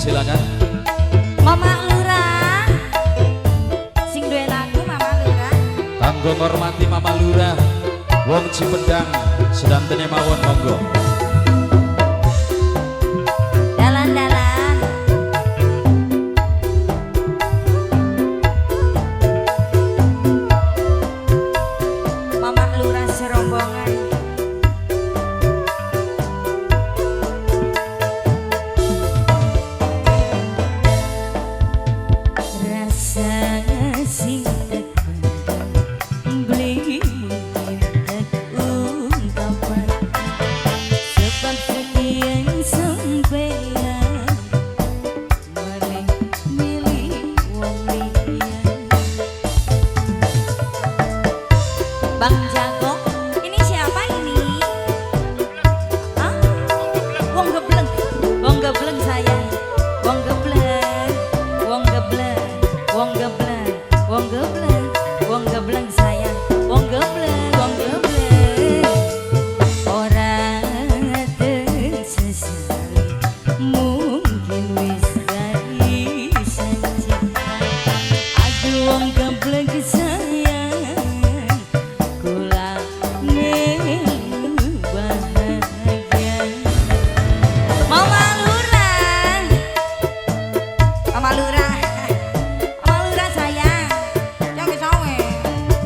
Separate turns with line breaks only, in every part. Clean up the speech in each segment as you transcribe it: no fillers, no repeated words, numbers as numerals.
Silakan.
Mama Lurah. Sing duwe lagu Mama Lurah.
Kanggo ngormati Mama Lurah wong Cipedang sedantene mawon monggo.
Dalan-dalan. Mama Lurah serombongan. Rasa sing beli ungkapan sebab sekian sampeyan melih milih wong liya. Bang Jago, ini siapa ini? Hah? Wong gebleng, wong gebleng sayang, wong gebleng, wong gebleng, wong gebleng, wong gebleng, wong gebleng sayang, wong gebleng, wong gebleng. Ora tersesali, mungkin wis garisan cinta. Aduh wong gebleng sayang, kula melu bahagia. Mama Lurah, Mama Lurah, Mama Lurah sayang, jangan sawe.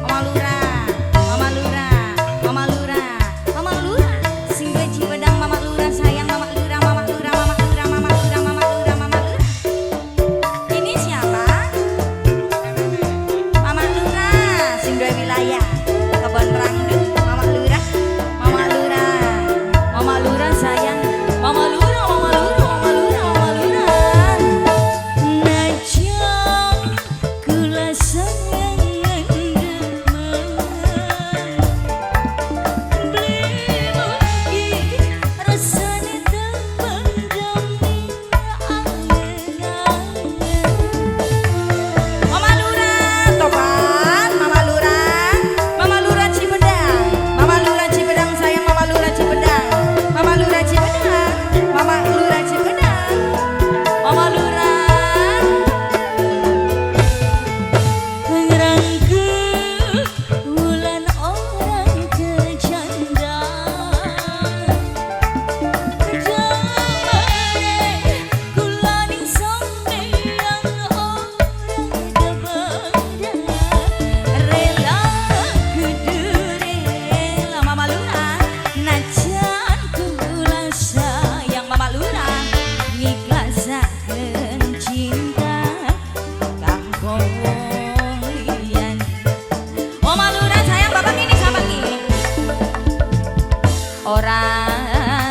Mama Lurah, Mama Lurah, Mama Lurah, Mama Lurah, sing duwe Cipedang Mama Lurah sayang, Mama Lurah, Mama Lurah, Mama Lurah, Mama Lurah, Mama Lurah, Mama Lurah. Ini siapa? Mama Lurah, sing duwe wilayah Kebon Rangdu, Mama Lurah, Mama Lurah, Mama Lurah sayang, Mama Lurah, Mama Lurah, Mama Lurah, Mama Lurah. Najan kula sayang demen, beli mungkin rasane terpendam angen-angen. Mama Lurah, tobat, Mama Lurah, Mama Lurah Cipedang, Mama Lurah Cipedang sayang, Mama Lurah Cipedang, Mama Lurah Cipedang, Mama Lurah Cipedang, Mama Lurah. Ngrangke wulan orang kecanda, jamane kula ning sampeyan ora kebenda, rela kudu rela Mama Lurah, najan kula sayang Mama Lurah, ngiklasaken cinta kanggo wong liyan. Mama Lurah sayang, bapak ini siapa ini? Ora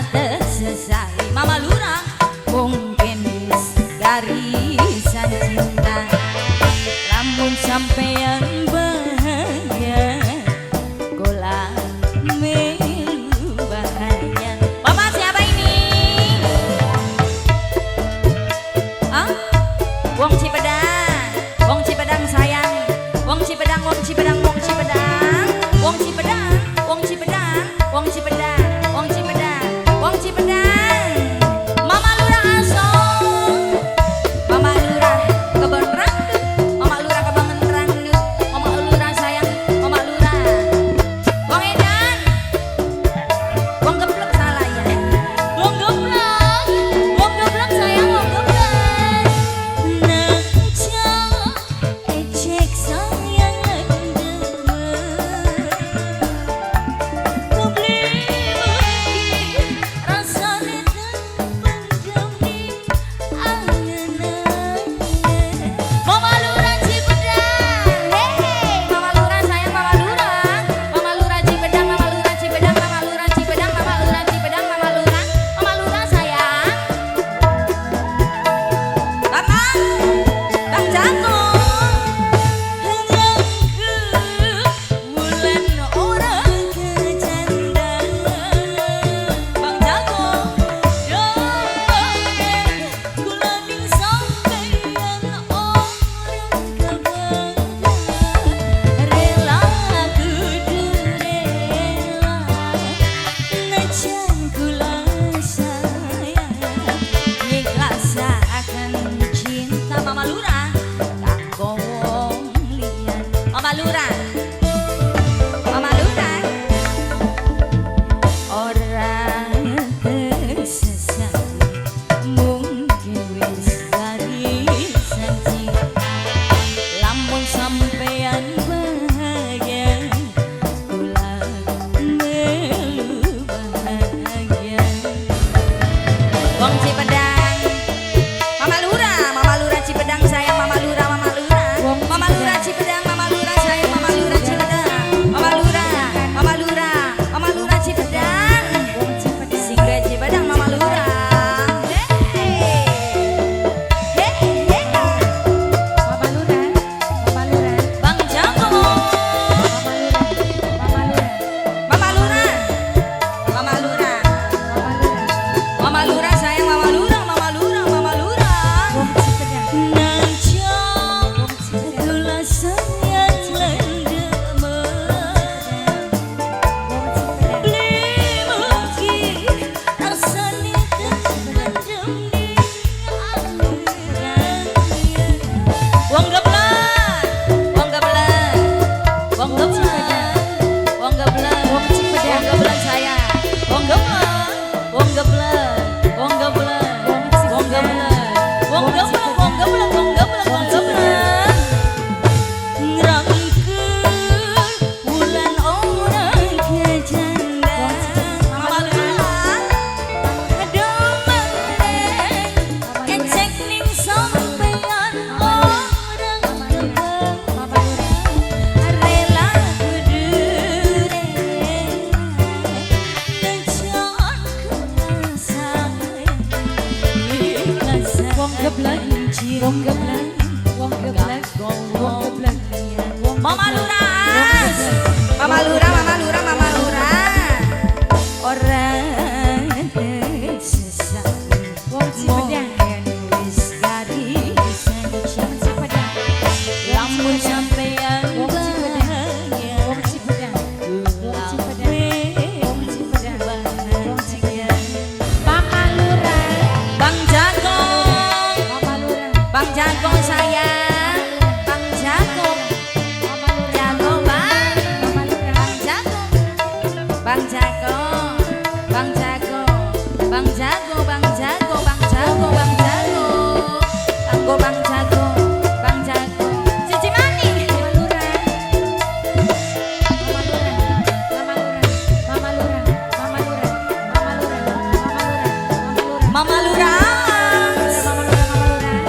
tersesali Mama Lurah, mungkin wis garisan cinta. Lamun sampeyan bahagia, kula melu bahagia. Bapak siapa ini? Hah? Wong Cipedang, Wong Cipedang sayang, Wong Cipedang, Wong Cipedang, Wong Cipedang, Wong Cipedang, Wong Cipedang, Wong Cipedang, Wong Cipedang, Wong Cipedang. Mama Lurah Aso, Mama Lurah Kebon Rangdu, Mama Lurah Kebon Rangdu, Mama Lurah sayang, Mama Lurah. Wong Edan, Wong geblek salah ya. Wong geblek, wong geblek sayang, wong geblek. Najan ecek sayang demen, beli
Wong geblek, wong geblek, wong geblek.
Mama Lurah, Mama Lurah, Mama Lurah, Mama Lurah. Ora sesat.
Wong Cipedang.
Wis garis.
Wong Cipedang.
Lamun sampean
Wong Cipedang.
bahagia.
Wong Cipedang. Wong Cipedang. Wong Cipedang. Wong Cipedang. Mama Lurah.
Bang Jago,
Mama Lurah.
Bang Jago sayang, Bang Jago,
Mama Lurah.
Jago Bang,
Mama Lurah.
Bang Jago, Bang Jago, Bang Jago, Bang Jago, Bang Jago, Bang Jago, Bang Jago, Kanggo Bang Jago, Bang Jago, Cici maning.
Mama Lurah. Mama Lurah. Mama Lurah. Mama Lurah. Mama Lurah. Mama Lurah. Mama Lurah. Mama Lurah.
Mama Lurah.
Mama Lurah. Mama Lurah.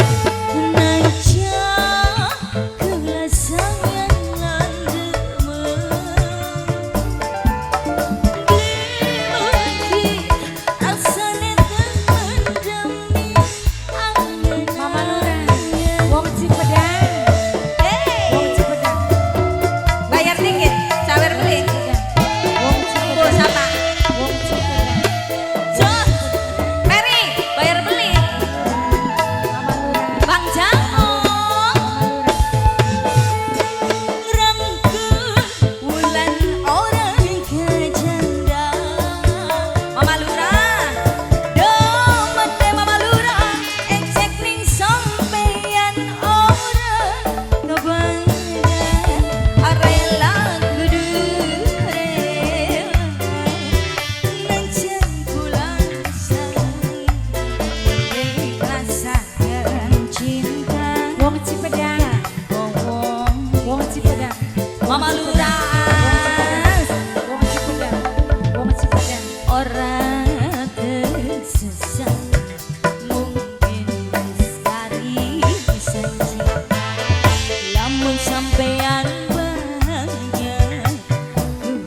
Naja kula sayang landemen Beli asane temen demi angen.
Mama Lurah. Wong Cipedang. Wong
Hey,
Cipedang.
Bayar dikit, sawer beli.
Wong
Bu,
Cipedang.
sapa?
Wong Cipedang.
Jos, Mary, bayar beli.
Mama Lurah.
Bang Jago.
Mama Lurah.
Ngrangkul wulan ora kejanda. Mama Lurah, domene Mama Lurah, ecek ning sampeyan ora kebayang. Rela kudu rela, najan kula sayang, ikhlas sayang cinta.
Wong Cipedang. Wong Cipedang.
Mama Lurah.
Wong Cipedang. Wong Cipedang.
Ora tersesat, mungkin wis kari janji. Lamun sampean bahagia,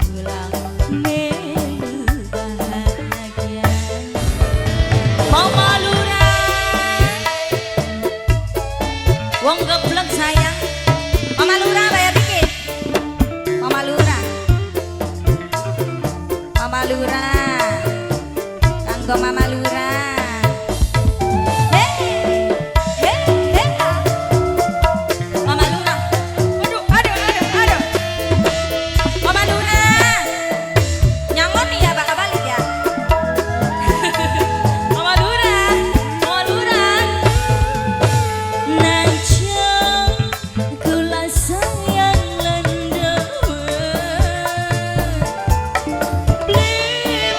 kula melu bahagia. Mama Lurah, wong geblek sayang. Mama Lurah bayar dikit. Mama Lurah, Mama Lurah, kanggo Mama Lurah. Hey, hey, hey, ah. Mama Lurah, aduh, aduh, aduh, aduh. Mama Lurah, nyangon nih ya, bakal balik ya. Mama Lurah, Mama Lurah. Najan kula sayang landemen. Beli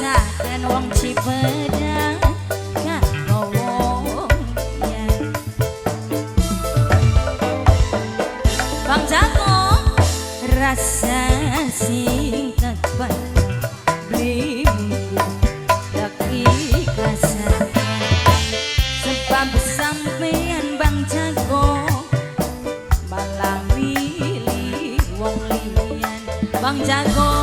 Rasakan wong Cipedang karo wong liyan. Bang Jago rasa sing tepat beli mungkin tak ikhlasan sebab sampean Bang Jago malah milih wong liyan. Bang Jago.